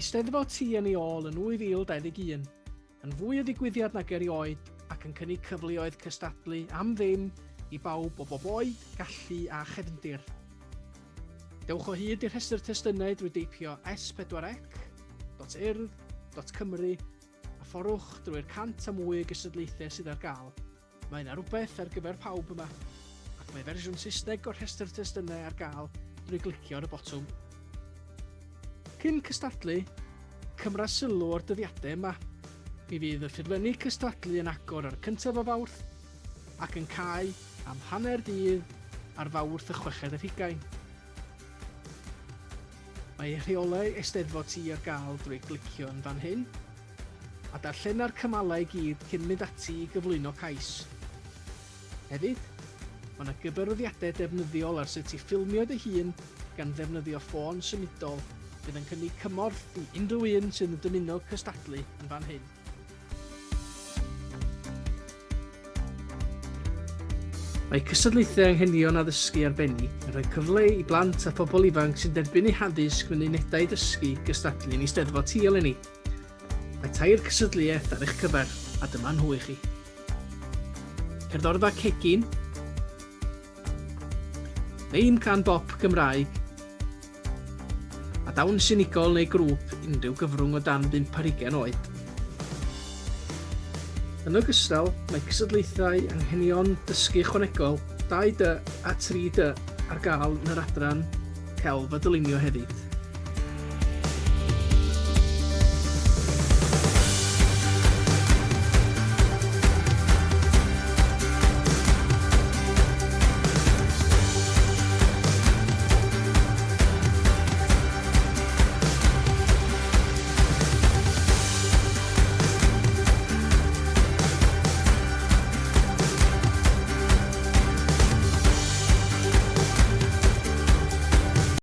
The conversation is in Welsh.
Eisteddfod Ti yn ei ôl yn 2021, yn fwy o ddigwyddiad nag erioed ac yn cynnig cyfleoedd cystadlu am ddim i bawb o bob oed, gallu a chefndir. Dewch o hyd i'r rhestr testunau drwy deipio s4c.urdd.cymru a phorwch drwy'r 100 a mwy o gystadlaethau sydd ar gael. Mae yna rywbeth ar gyfer pawb yma, ac mae fersiwn Saesneg o'r rhestr testunau ar gael drwy glicio ar y botwm. Cyn cystadlu, cymra sylw o'r dyddiadau yma. Mi fydd y ffurflenni cystadlu yn agor ar y cyntaf o Fawrth ac yn cau am hanner dydd ar Fawrth y chweched ar hugain. Mae rheolau Eisteddfod Ti ar gael drwy glicio yn fan hyn, a darllena'r cymalau i gyd cyn mynd ati i gyflwyno cais. Hefyd, mae yna gyfarwyddiadau defnyddiol ar sut i ffilmio dy hun gan ddefnyddio ffôn symudol fydd yn cynnig cymorth i unrhyw un sydd yn dymuno cystadlu yn fan hyn. Mae cystadlaethau anghenion addysgu arbennig yn rhoi cyfle i blant a phobl ifanc sy'n derbyn eu haddysg mewn unedau dysgu gystadlu yn Eisteddfod Ti eleni. Mae tair cystadleuaeth ar eich cyfer, a dyma nhw i chi. Cerddorfa Cegin, Lein Can Bop Gymraeg, a dawns unigol neu grŵp unrhyw gyfrwng o dan bump ar hugain oed. Yn ogystal, mae cystadlaethau anghenion dysgu ychwanegol 2D a 3D ar gael yn yr adran Celf a Dylunio hefyd.